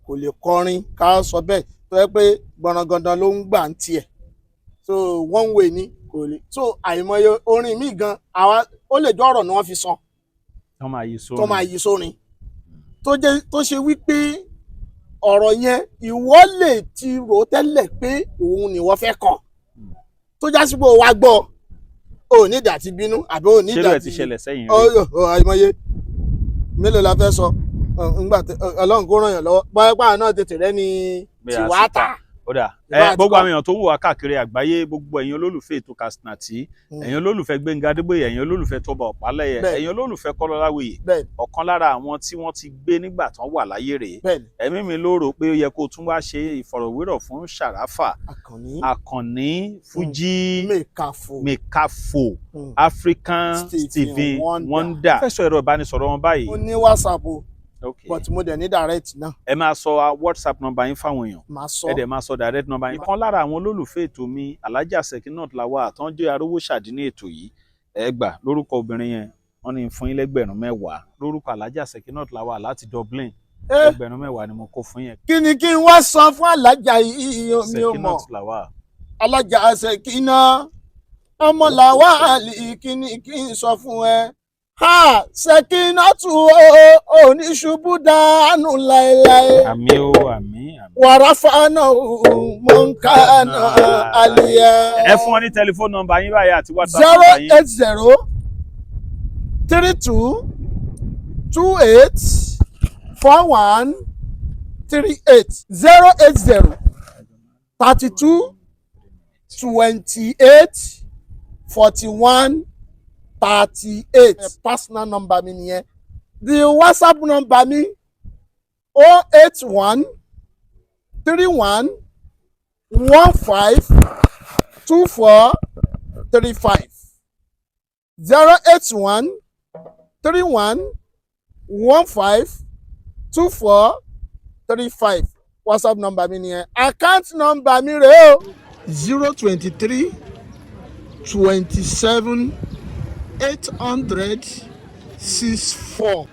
kò lè kọrin, ká sọ bẹ́ẹ̀. Tó yẹ pé gbọ̀nrangandan ló ń gbà ń tiẹ̀, so one way ni kò lè. So àìmọye orin míì gan àwa ó lè jọ ọ̀rọ̀ ni wọ́n fi sọ tó máa yí sórin. Tó máa yí sórin, tó jẹ́ tó ṣe wípé ọ̀rọ̀ yẹn, ìwọ lè ti rò ó tẹ́lẹ̀ pé òun ni ìwọ fẹ́ kọ, tó já sí pé o wá gbọ́, o ò ní ìdí àti bínú àbí o ò ní Ṣé ìdí ló ẹ àti ti ṣẹlẹ̀ sẹ́yìn rí? Ọ àìmọye mélòó la fẹ́ sọ? Ńgbà tí Ọlọ́run kó ràn yàn lọ́wọ́, báyọ̀ pààrọ̀ náà tètè rẹ́ ni Bí a tiwa síta. ta. Ó dà. Ìbá Ẹ àti gbogbo kọ́. àwọn èèyàn tó ń wò wá káàkiri àgbáyé, gbogbo ẹ̀yin olólùfẹ́ ètò Katsina T, ẹ̀yin olólùfẹ́ Gbẹ́ngà Adébóyè, ẹ̀yin olólùfẹ́ Tọ́ba Ọ̀pálẹ̀yẹ, ẹ̀yin olólùfẹ́ Kọ́lọ́láwìyí, ọ̀kan lára àwọn tí wọ́n ti gbé nígbà tán wà láyé rèé. Ẹ̀mí mi ló rò pé ó yẹ kó tún wá ṣe ìfọ̀rọ̀wérọ̀ fún Sharafa Àkànní. Àkànní Fuji Mẹ́kàfò. Mekafo, African Stephen Stephen Wonder. Wonder. Fẹ́ sọ ẹ̀rọ ìbánisọ̀rọ̀ wọn báyìí. Mo ní WhatsApp o, but mo dẹ̀ ní direct náà. Ẹ máa sọ WhatsApp number yín fáwọn èèyàn. Màá sọ. Ẹ dẹ̀ máa sọ direct number yín. Ìkan lára àwọn olólùfẹ́ ètò mi, Alhaja Sekinat Lawal, àtọ́njẹ́ arówó ṣàdínní ètò yìí, ẹ gbà lórúkọ obìnrin yẹn, wọ́n ní fún yín l'10,000 lórúkọ Alhaja Sekinat Lawal láti Dublin. 10,000 ni mo kó fún yẹn. Kí ni kí n wá san fún alájà yìí? Mi ò mọ̀. Sekinat Lawal. Alájà Sekina ọmọ Lawal, kí ni kí n sọ fún ẹ? Ha, Sekinatu o, ò ní ṣubú dànù láéláé. Àmín o, àmín, àmín. Wàràfàánà mọ̀nkánà àlìyá. Ẹ fún wọn ní tẹlifóònù nọ́mbà yín báyìí àti WhatsApp Zero nọ́mbà yín. 8032284138. 08032284138. Personal number mi nìyẹn. The WhatsApp number mi, 08131152435. 08131152435, WhatsApp number mi nìyẹn. Account number mi rèé o: 0232780064.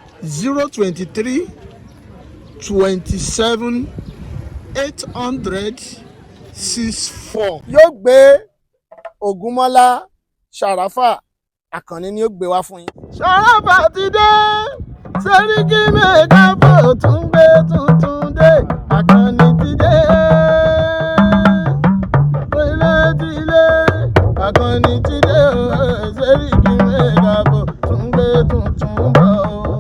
0232780064. Yóò gbé Ògúnmọ́lá. Ṣàràfà Àkànní ni ó gbé wá fún yín. Ṣàràfà ti dé, Sẹ́ríkì Mẹ́gàfò tún gbé tuntun dé, Àkànní ti dé. Ilé ti lé, Àkànní ti dé o, Sẹ́ríkì Mẹ́gàfò tún gbé tuntun bọ̀ o.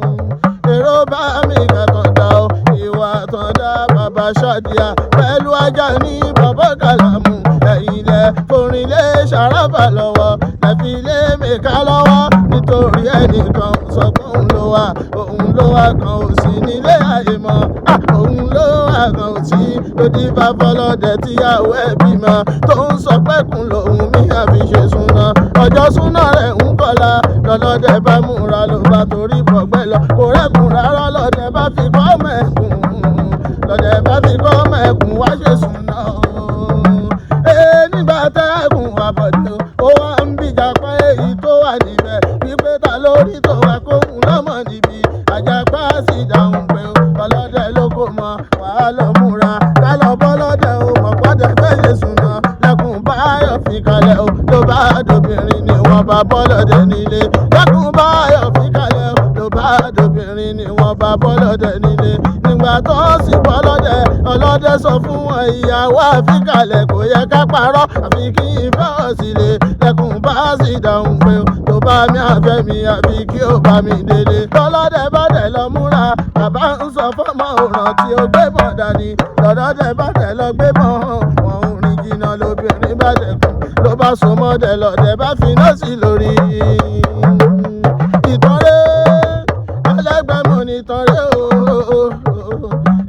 Èrò bá mi kàtàn dá o, ìwà tàn dá bàbá Ṣàdíà pẹ̀lú ajá ní bàbá Kàlámù. Ẹ̀yìn lẹ forin lé Ṣàràfà lọ́wọ́, ẹ̀fí lé Mẹ́ka lọ́wọ́, nítorí ẹnìkan sọ pé òun ló wà, òun ló wà kan ò sí nílé ayé mọ́. Ah, òun ló wà kan ò sí lódì bá fọlọ́dẹ tíyàwó ẹ̀ bímọ tó ń sọ pẹ́kun lòun mí àfi ṣe súná, ọjọ́ súná rẹ̀ ń kọ́la lọ́lọ́dẹ bá múra ló bá torí bọ̀gbẹ́ lọ, kò rẹ́kùn rárá, lọ́dẹ bá fi kọ́ mẹ́kùn, lọ́dẹ bá fi kọ́ mẹ́kùn wá ṣe súná o. Ee, nígbà tẹ́kùn àbọ̀dé ó wá ń bìjà pa èyí tó wà níbẹ̀ wípé ta lórí tó wà kóhun lọ́mọ níbi, àjàpá sì dáhùn pé ọlọ́dẹ ló kó mọ wàá lọ múra ká lọ bọ́lọ́dẹ o mọ̀ pọ́dẹ fẹ́ ṣe súná, lẹ́kùn báyọ̀ fi kalẹ̀ o, ló bá dobìnrin ni wọ́n bá bọ́lọ́dẹ nílé, lẹ́kùn báyọ̀ fi kalẹ̀ o, ló bá dobìnrin ni wọ́n bá bọ́lọ́dẹ nílé. Nígbà tó sì bọ́lọ́dẹ, ọlọ́dẹ sọ fún wọn ìyàwó àfikalẹ̀ kò yẹ ká parọ́ àfi kí ìfẹ́ òsìlè, lẹ́kùn bá sì dáhùn pé tó bá mi àfẹ́ mi àfi kí ó bá mi délé. Tọ́lọ́dẹ bá dẹ̀ lọ múra, bàbá ń sọ fọ́mọ òràn tí ó gbé bọ̀ dání, lọ́dọ̀dẹ bá dẹ̀ lọ gbé bọ̀ hàn wọn ò rìn jìnnà, lóbìnrin bá dẹ̀kun ló bá so mọ́dẹ, lọ́dẹ bá finá sí lórí. Ìtọ́rẹ́ ẹlẹ́gbẹ́ mo ní ìtọ́rẹ́ o,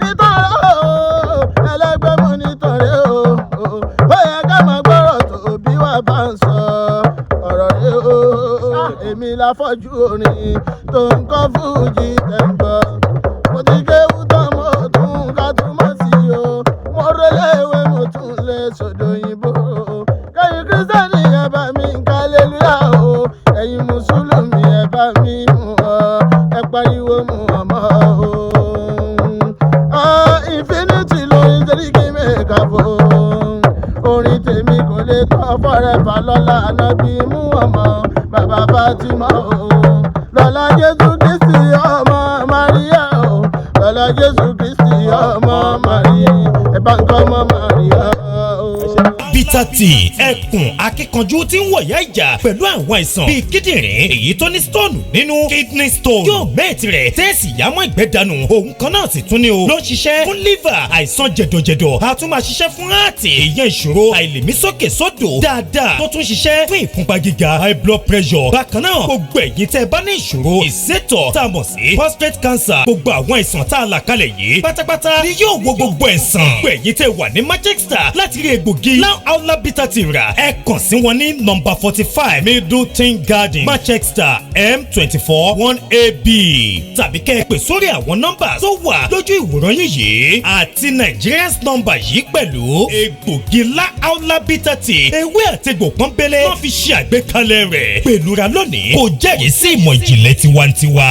ìtọ́rẹ́ o, ẹlẹ́gbẹ́ mo ní ìtọ́rẹ́ o, ó yẹ ká máa gbọ́rọ̀ tó bí wàá bá ń sọ ọ̀rọ̀ rẹ o. Èmi láfọ́jú orin tó ń kọ́ fújì tẹ̀ ń gbọ́, mo ti kéwú tán, mo tún ká túmọ̀ sí o, mo rẹ́lẹ̀wé, mo tún lè sọ̀dọ̀ òyìnbó. Kẹ́yìn Kírísítẹ́nì, ẹ bá mi ń kálẹ́lúyà o, ẹ̀yin Mùsùlùmí, ẹ bá mi mú ọ, ẹ pariwo mú ọmọ o. Infinity lórin Sẹ́ríkì Mẹ́gàfò, orin tèmi kò lè tán fọ́rẹ́fà lọ́la ànábì mú ọmọ bàbá Fatima o, lọ́la Jésù Kristi ọmọ Maria o, lọ́la Jésù Kristi ọmọ Maria, ẹ bá ń kọ́ ọmọ Maria o. Bitter Tea, ẹkùn akíkanjú tí ń wọ̀yá ìjà pẹ̀lú àwọn àìsàn bíi kíndìnrín èyí tó ní stone nínú, kidney stone, yóò mẹ́ẹ̀tì rẹ̀ tẹ́ẹ̀sì yámọ́ ìgbẹ́ dànù. Òun kan náà sì tún ní o ló ń ṣiṣẹ́ fún liver, àìsàn jẹ̀dọ̀jẹ̀dọ̀, a tún máa ṣiṣẹ́ fún heart, èèyàn ìṣòro àìlèmísókè sódò dáadáa, tó tún ṣiṣẹ́ fún ìfúnpá gíga, high blood pressure. Bákan náà, gbogbo ẹ̀yin tẹ́ ẹ bá ní ìṣòro ìsétọ̀ tá a mọ̀ sí prostate cancer, gbogbo àwọn àìsàn tá a là kalẹ̀ yìí pátápátá ni yóò wo gbogbo ẹ̀sán. Gbogbo ẹ̀yin tẹ́ wà ní Manchester láti rí egbògi Now Aula Bitter Tea rà, ẹ kàn sí wọn ní number 45 Middleton Garden, Manchester, M24 1AB, tàbí kẹ́ ẹ pè sórí àwọn nọ́mbà tó wà lójú ìwòran yín yìí àti Nigerians number yìí pẹ̀lú. Egbògi La Aula Bitter Tea, ewé àtegbò pọ́nbélé wọ́n fi ṣe àgbékalẹ̀ rẹ̀. Pẹ̀lú ra lónìí, kò jẹ́rìí sí ìmọ̀ ìjìnlẹ̀ tiwantiwa.